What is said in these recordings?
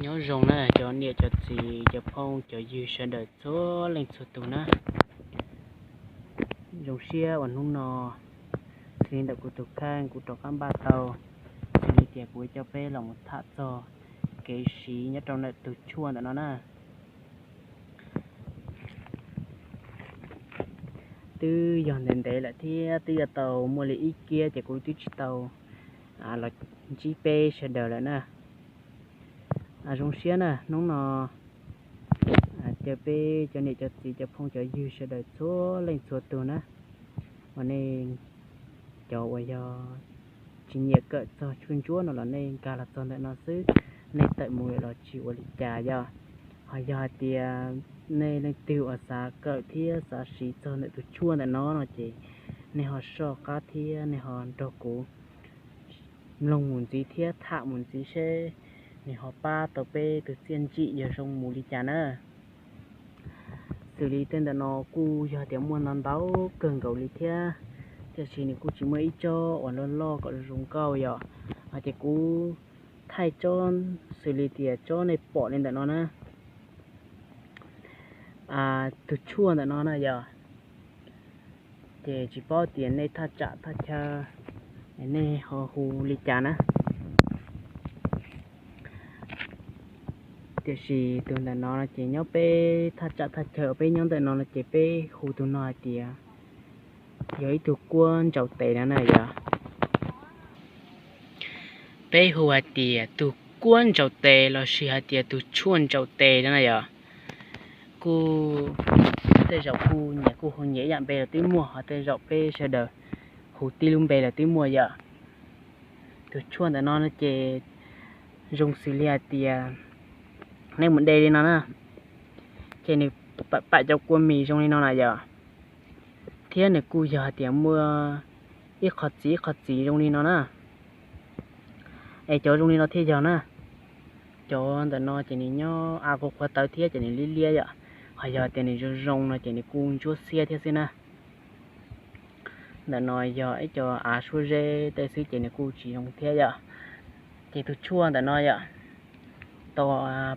Nyob zoo na cov niam cov txiv cov phooj cov ywg sawv daws txhua leej txhua tus na. Zoo siab uas hnub no xws li ntawm kuv tus kheej kuv rov qab npaj tau, xws li tias kuv coj peb los mus tham txog kev siv nyob rau ntawm tus tshuaj ntawm no na. Twb yog ntev ntev lawm thiab twb yuav tau muaj li ib kiab ces kuv twb tsis tau los ntsib peb sawv daws lawm na. Zoo siab na hnub no caw peb cov niam cov txiv cov phooj cov ywg sawv daws txhua leej txhua tus na, uas nej cov uas yog tsis nyiam kawm txog tshuaj ntsuab no los nej nkag los txog ntawm no xwb, nej tawm mus los tsis ua li cas yog. Ho yog hais tias nej leej twg uas xav kawm thiab xav siv txog ntawm tus tshuaj ntawm no no ces nej ho soj qab thiab nej ho nrog kuv mloog mus ntxiv thiab tham mus ntxiv seb nws ho pab tau peb tus txiaj ntsim yog zoo mus li cas na. Xws li tej ntawm no kuj yog tias muaj ntau ntau kawg nkaus li thiab, tiam sis nws kuj tsis muaj ib tsob uas loj loj kom zoo nkauj yom. Ces kuv thaij tsob xws li tias tsob nej pom li ntawm no na, tus tshuaj ntawm no na yog, ces tsis paub tias nej thaj tsam thaj chaw nej ho hu li cas na. Tiam sis tus ntawm no no ces nyob peb thaj tsam thaj chaw peb nyob ntawm no no ces peb hu tus no hais tias yog ib tug kuab ntsaum tes no na yog. Peb hu hais tias tus kuab ntsaum tes lossis hais tias tus tshuaj ntsaum tes no na yog. Kuj tej zaum kuj nyias kuj hu nyias ib yam npe los twb muaj, ho tej zaum peb sawv daws hu tib lub npe los twb muaj yom. Tus tshuaj ntawm no no ces zoo xws li hais tias nej mus de li no na, ces nws paim paim cov kua mis zoo li no na yom, thiab nws kuj yog hais tias muaj ib qho txiv ib qho txiv zoo li no na. Es cov zoo li no thiaj yog na. Cov ntawm no ces nws nyob av qhuav qhuav tawv thiab ces nws liab liab yom. Ho yog tias nws zoo zoo no ces nws kuj ntsuab xiab thiab xwb na. Ntawm no yog ib co av suab zeb tej xwb ces nws kuj tsis zoo thiab yom. Ces tus tshuaj ntawm no yom, tau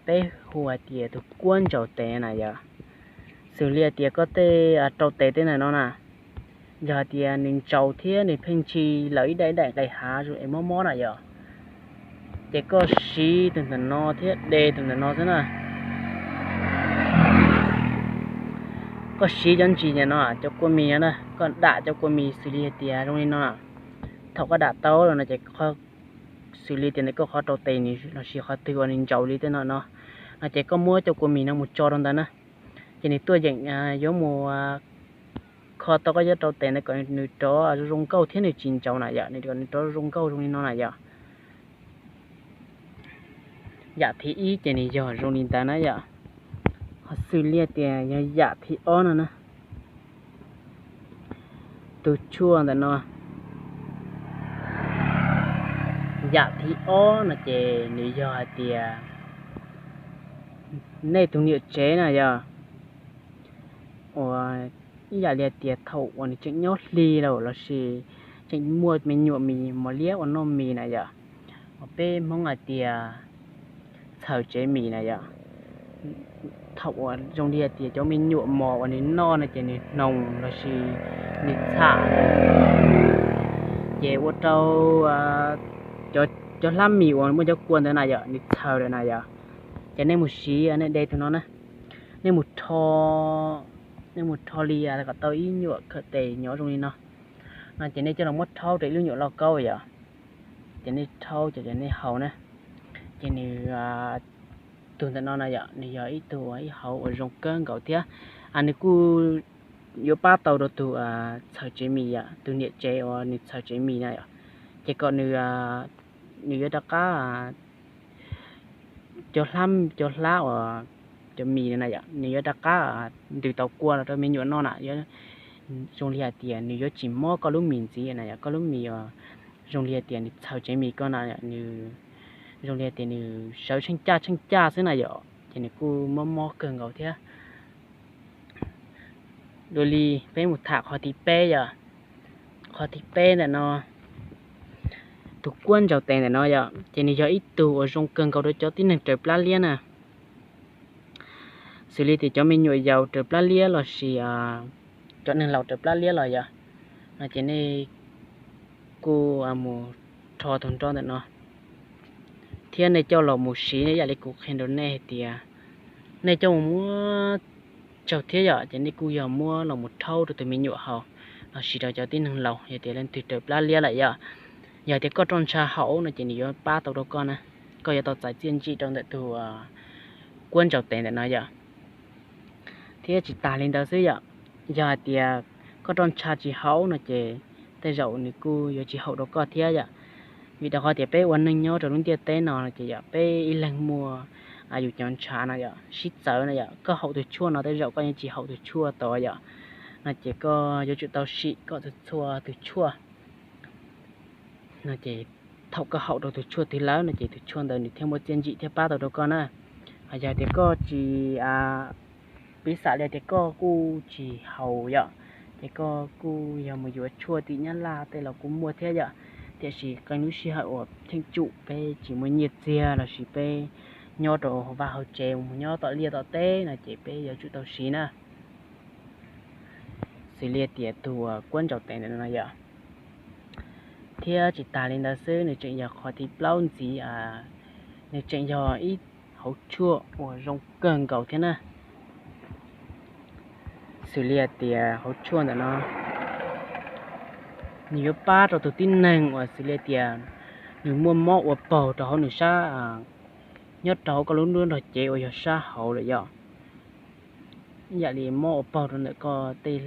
peb hu hais tias tus kuab ntsaum tes na yom. Xws li hais tias koj tej rau tes tej ntawm no na, yog hais tias nws ntsaus thiab nws pheej ntshis lawm ib daim ib daim nqis hav es mob mob na yom, ces koj siv tus ntawm no thiab de tus ntawm no xwb na. Koj siv cov ntsis ntawm no, cov kua mis no na, koj dam cov kua mis xws li hais tias zoo li no. Thaum koj dam tau los no ces xws li tias ntawm koj qhov rau tes nws lossis qhov twg uas nws ntsaus li tej no no, no ces koj muab cov kua mis no mus tso rau ntawd na, ces nws tuaj yeem yuav mus kho tau koj cov rau tes ntawd kom nws rov zoo zoo nkauj thiab nws tsis ntsaus na yom, nws kom nws rov zoo nkauj zoo li no na yom. Yam thib ib ces nws yog zoo li ntawd na yom. Ho xws li tias yog yam thib ob no na, tus tshuaj ntawm no, yam thib ob no ces nws yog hais tias nej tus niam tsev na yog, uas ib yam li hais tias thaum uas nws tseem nyob hli lawm lossis tseem muaj me nyuam mis mos liab uas noj mis na yom, uas peb Hmoob hais tias txhaws tsev mis na yom. Thaum uas zoo li hais tias cov me nyuam mos uas nws noj no ces nws hnoos lossis nws txham, ces ua rau cov hlab mis uas muaj cov kua ntawd na yom nws txhaws lawm na yom. Ces nej mus siv, nej de tus no na, nej mus rho, nej mus rho li kom tau ib nyuam khawm tes nyob zoo li no, no ces nej coj los muab rhaub rau ib lub nyuam lauj kaub yom. Ces nej rhaub ces nej haus na, ces nws, tus ntawm no na yom nws yog ib tug ib hauv uas zoo kawg nkaus thiab. Nws kuj yuav pab tau rau tus txhaws tsev mis yom, tus niam tsev uas nws txhaws tsev mis na yom, ces kom nws, nws yuav rov qab, cov hlab, cov hlab uas cov mis na yom nws yuav rov qab ntws tau kua los rau me nyuam noj na. Zoo li hais tias nws yuav tsis mob koj lub mis ntxiv na yom, koj lub mis uas zoo li hais tias nws txhaws tsev mis koj na, nws zoo li hais tias nws sawv tsheej caj tsheej caj xwb na yom, ces nws kuj mob mob kawg nkaus thiab. Dua li peb mus tham qhov thib peb yom. Qhov thib peb ntawm no, Tus kuab ntsaum tes ntawm no yom, ces nws yog ib tug uas zoo kawg nkaus rau cov tib neeg raws plab liab na. Xws li tias cov me nyuam yaus raws plab liab los sis cov neeg laus raws plab liab los yom, no ces nej kuj mus rho tus nroj ntawm no thiab nej coj los mus siv ib yam li kuv qhia rau nej hais tias nej coj mus muab tsaug thiab yom, ces nej kuj yog muab los mus rhaub rau tus me nyuam haus los sis rau cov tib neeg laus yog tias leej twg raws plab liab lawm yom. Yog tias koj roj ntsha haum no ces nws yuav pab tau rau koj na, koj yuav tau txais txiaj ntsig rau ntawm tus kuab ntsaum tes ntawm no yom. Thiab tsis tas li ntawd xwb yom, yog hais tias koj roj ntsha tsis haum no ces tej zaum nws kuj yuav tsis haum rau koj thiab yom. Vim rau qhov tias peb ua neej nyob rau lub ntiaj teb no ces yog peb ib leeg muaj yus cov ntshav no yom, sib txawv no yom, koj haum tus tshuaj no tej zaum koj yeej tsis haum tus tshuaj tod yom. No ces koj yuav tsum tau sim kom txhua txhua tus tshuaj. No ces thaum koj haum rau tus tshuaj twg lawm no ces tus tshuaj ntawd nws thiaj muaj txiaj ntsig thiab pab tau rau koj na. Yog tias koj tsis, piv xam li tias koj kuj tsis haus yom, ces koj kuj yog mus yuav tshuaj tim Nyab Laj tej los kuj muaj thiab yom. Tiam sis qee lub sij hawm uas cheem tsum peb tsis muaj nyiaj txiag los sis peb nyob rau vaj hauv tsev mus nyob tom liaj tom teb no ces peb yuav tsum tau siv na. Xws li tias tus kuab ntsaum tes ntawm no yom. Thiab tsis tas li ntawd xwb, nws tseem yog qhov thib plaub ntxiv, nws tseem yog ib hauv tshuaj uas zoo kawg nkaus thiab na. Xws li tias hauv tshuaj ntawm no nws yuav pab rau tus tib neeg uas xws li tias nws muaj mob ua paug rau hauv nws sab, nyob rau hauv koj lub nruab nrog cev uas yog sab hauv lawm yom. Ib yam li mob ua paug rau ntawm koj tej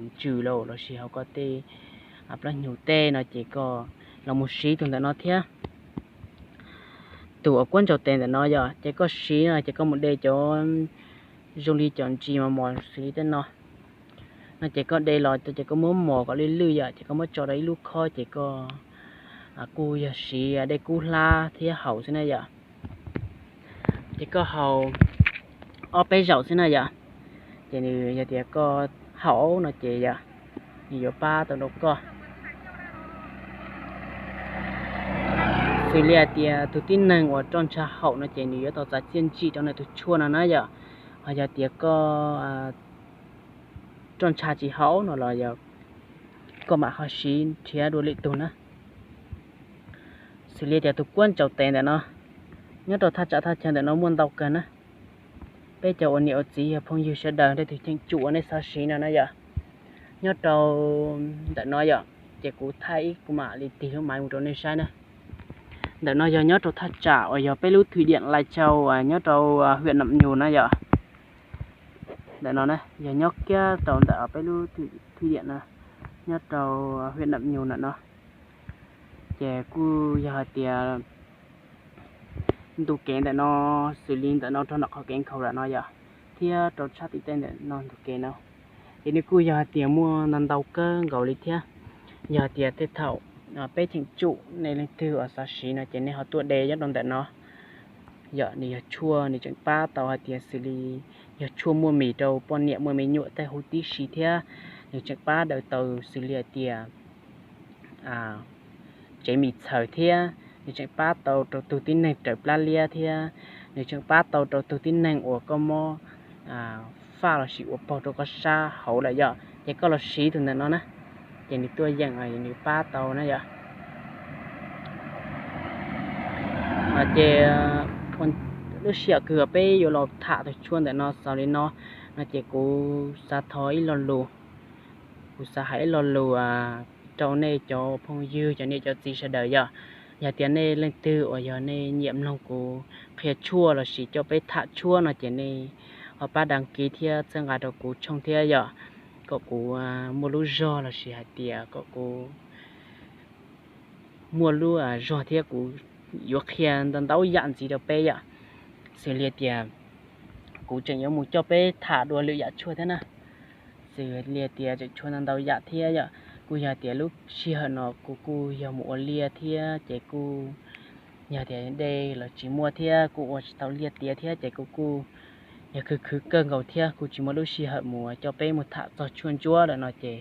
ntsws los los sis hauv koj tej plab hnyuv tej no ces koj los mus siv tus ntawm no thiab. Tus uas kuab ntsaum tes ntawm no yom, ces koj siv no ces koj mus de cov zoo li cov ntsis mos mos xws li tej no. No ces koj de los ces koj muab mos kom lwj lwj yom, ces koj muab tso rau ib lub khob ces koj kuj yog siv dej kub hlab thiab haus xwb na yom. Ces koj haus ob peb zaum xwb na yom. Ces nws yog tias koj haum no ces yog nws yuav pab tau rau koj. Xws li hais tias tus tib neeg uas roj ntsha haum no ces nws yuav tau txais txiaj ntsig rau nws tus tshuaj no na yom. Ho yog tias koj roj ntsha tsis haum no los yog koj mam ho siv nrhiav dua lwm tus na. Xws li tias tus kuab ntsaum tes ntawm no, nyob rau thaj tsam thaj chaw ntawm no muaj ntau kawg na. Peb cov ua niam ua txiv yog phooj ywg sawv daws leej twg cheem tsum uas nej xav siv no na yom, nyob rau ntawm no yom, ces kuv thaij ib kuv mam li tig lub maiv mus rau nej saib na. Ntawm no yog nyob rau thaj tsam uas yog peb lub thwm diam Lais Tsau nyob rau hwm Nam Nyus na yom. Ntawm no yog nyob kiag rau ntawm peb lub thwm diam no, nyob rau hwm Nam Nyus ntawm no. Ces kuj yog hais tias ntu kev ntawm no xws li ntawm no rau nram qhov kev nkhaus lawm no yom, thiab rau sab tim tej ntawm no ntu kev no. Ces nws kuj yog hais tias muaj ntau ntau kawg nkaus li thiab. Yog hais tias tej thaum peb cheem tsum nej leej twg uas xav siv no ces nej ho tuaj de nyob rau ntawm no. Yog nws yog tshuaj nws tseem pab tau hais tias xws li yog tshuaj muaj mis rau poj niam muaj me nyuam tej huv tib si thiab nws tseem pab daws tau xws li hais tias tsev mis txhaws thiab nws tseem pab tau rau tus tib neeg raws plab liab thiab nws tseem pab tau rau tus tib neeg uas koj mob faj los sis ua paug rau koj sab hauv lawm yom, ces koj los siv tus ntawm no na, ces nws tuaj yeem nws pab tau na yom. Ces lub sij hawm kws peb yuav los tham tus tshuaj ntawm no xaus li no, no ces kuv xav thov ib lo lus, kuv xav hais ib lo lus rau nej cov phooj ywg cov niam cov txiv sawv daws yom. Yog tias nej leej twg uas yog nej nyiam mloog kuv qhia tshuaj los sis coj peb tham tshuaj no ces nej ho pab đăng ký thiab txhawb nqa rau kuv tshooj thiab yom, kom kuv muaj lub zog los sis hais tias kom kuv muaj lub zog thiab kuv yuav qhia ntau ntau yam ntxiv rau peb yom. Xws li tias kuv tseem yuav mus coj peb tham dua lwm yam tshuaj thiab na. Xws li tias tseem tshuav ntau ntau yam thiab yom. Kuj yog tias lub sij hawm no kuv kuj yog mus ua liaj thiab ces kuj yog tias dej los tsis muaj thiab kuj ua tsis tau liaj tiav thiab ces kuv kuj yog khwv khwv kawg nkaus thiab kuj tsis muaj lub sij hawm mus coj peb mus tham txog tshuaj ntsuab lawm no ces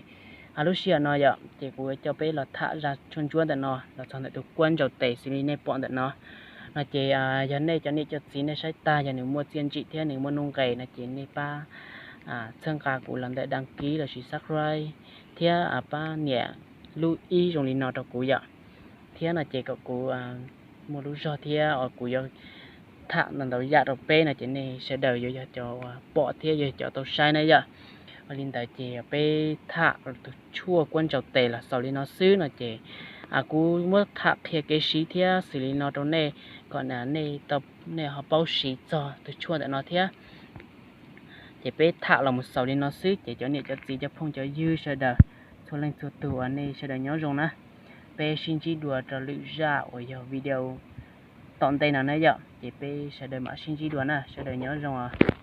Lub sij hawm no yom, ces kuv coj peb los tham zaj tshuaj ntsuab ntawm no los txog ntawm tus kuab ntsaum tes xws li nej pom ntawm no. No ces yog nej cov niam cov txiv nej saib tag, yog nws muaj txiaj ntsim thiab nws muaj nuj nqes no ces nej pab txhawb nqa kuv los ntawm đăng ký lossis subscribe thiab pab nias lub ib zoo li no rau kuv yom. Thiab no ces kom kuv muaj lub zog thiab uas kuv yuav tham ntau ntau yam rau peb no ces nej sawv daws yuav yog cov pom thiab yog cov tau saib na yom. Ua li ntawd ces peb tham tus tshuaj kuab ntsaum tes los xaus li no xwb no ces kuv muab tham qhia kev siv thiab xws li no rau nej kom nej tau, nej ho paub siv txog tus tshuaj ntawm no thiab. Ces peb tham los mus xaus li no xwb ces cov niam cov txiv cov phooj cov ywg sawv daws, txhua leej txhua tus uas nej sawv daws nyob zoo na. Peb sib ntsib dua rau lwm zaj uas yog video tom ntej no na yom, ces peb sawv daws mam sib ntsib dua na, sawv daws nyob zoo.